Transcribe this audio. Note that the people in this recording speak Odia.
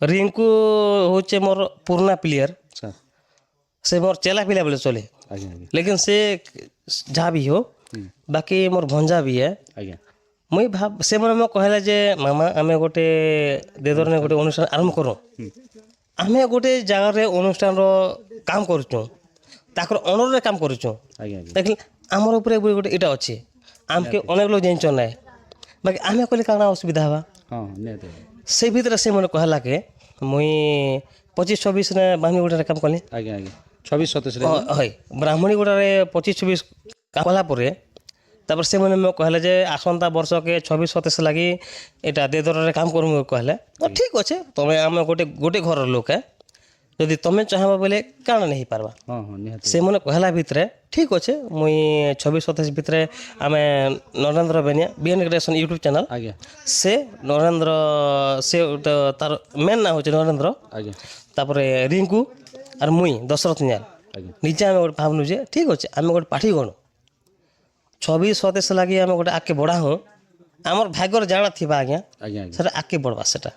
ରିଙ୍କୁ ହଉଛେ ମୋର ପୁରୁଣା ପ୍ଲେୟର। ସେ ମୋର ଚେଲା ପିଲା ବୋଲେ ଚଲେ। ଆଜ୍ଞା ଆଜ୍ଞା ଲେକିନ୍ ସେ ଯାହା ବି ହଉ, ବାକି ମୋର ଭଞ୍ଜା ବି ହେ। ମୁଇଁ ଭାବ ସେମାନେ ମୋ କହିଲେ ଯେ ମାମା, ଆମେ ଗୋଟେ ଦେଦରନେ ଗୋଟେ ଅନୁଷ୍ଠାନ ଆରମ୍ଭ କରୁ। ଆମେ ଗୋଟେ ଜାଗାରେ ଅନୁଷ୍ଠାନର କାମ କରୁଛୁଁ, ତାଙ୍କର ଅଣ୍ଡରରେ କାମ କରୁଛୁଁ। ଆଜ୍ଞା ଆଜ୍ଞା ଦେଖିଲେ ଆମର ଉପରେ ବି ଗୋଟେ ଏଇଟା ଅଛି, ଆମକେ ଅନେକ ଲୋକ ଜାଣିଛନ୍ ନାଇଁ, ବାକି ଆମେ କହିଲେ କାଣା ଅସୁବିଧା ହେବା? ହଁ, ନିହାତି। ସେ ଭିତରେ ସେମାନେ କହିଲା କି ମୁଇଁ 25 26ରେ ବ୍ରାହ୍ମଣୀଗୁଡ଼ାରେ କାମ କଲି। ଆଜ୍ଞା ଆଜ୍ଞା 26 27ରେ। ହଇ, ବ୍ରାହ୍ମଣୀଗୁଡ଼ାରେ 25 26 କାମ କଲା ପରେ ତାପରେ ସେମାନେ ମୋ କହିଲେ ଯେ ଆସନ୍ତା ବର୍ଷକେ 26 27 ଲାଗି ଏଇଟା ଦେଦରରେ କାମ କରମୁ କହିଲେ। ତ ଠିକ୍ ଅଛେ, ତମେ ଆମେ ଗୋଟେ ଗୋଟେ ଘରର ଲୋକ ହେ, ଯଦି ତମେ ଚାହିଁବ ବୋଇଲେ କାଣା ନାଇଁ ହେଇପାରବା? ହଁ ହଁ ନିହାତି। ସେମାନେ କହିଲା ଭିତରେ ଠିକ୍ ଅଛେ, ମୁଇଁ 26 27 ଭିତରେ ଆମେ Narendra Benia, BN creation YouTube channel, ସେ ନରେନ୍ଦ୍ର, ସେ ଗୋଟେ ତାର ମେନ୍ ନାଁ ହେଉଛି ନରେନ୍ଦ୍ର। ତାପରେ ରିଙ୍କୁ ଆର୍ ମୁଇଁ ଦଶରଥ ନିଆଲ, ନିଜେ ଆମେ ଗୋଟେ ଭାବଲୁ ଯେ ଠିକ୍ ଅଛି, ଆମେ ଗୋଟେ ପାର୍ଟି ଗଣୁ, 26 27 ଲାଗି ଆମେ ଗୋଟେ ଆଗକେ ବଢ଼ାହୁଁ। ଆମର ଭାଗ୍ୟର ଜାଣା ଥିବା ଆଜ୍ଞା, ଆଜ୍ଞା ଆଜ୍ଞା ସେଟା ଆଗକେ ବଢ଼ବା ସେଟା।